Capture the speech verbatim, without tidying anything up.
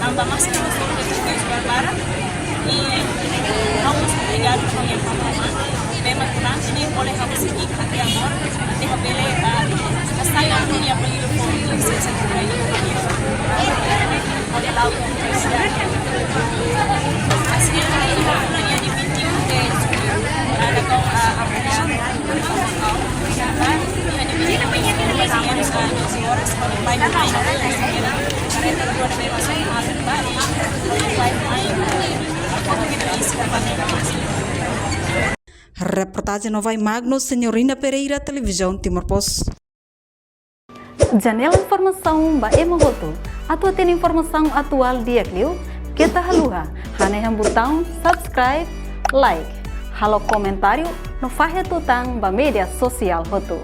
Tanba maski ha'u sofre dezafius barbarak, i ha'u mós obrigadu ba ha'u-nia papá, maun. Memang durante ne'e ha'u konsege até agora, até ha'u bele, ah, hasai ha'u-nia apelidu foun, lisensa trabalho, ha'u bele la'o universidade. Maski ha'u iha vinte e um de julho, ah, la kau, ah, amanhã, Reportajen Novai Magno, Senhorina Pereira, Televizaun Timor Post. Janela informasaun ba ema hotu. Atu hatene informasaun atuál di'ak liu, keta haluha hanehan butaun subscribe, like, halo komentáriu no fahe tutan ba média sosiál hotu.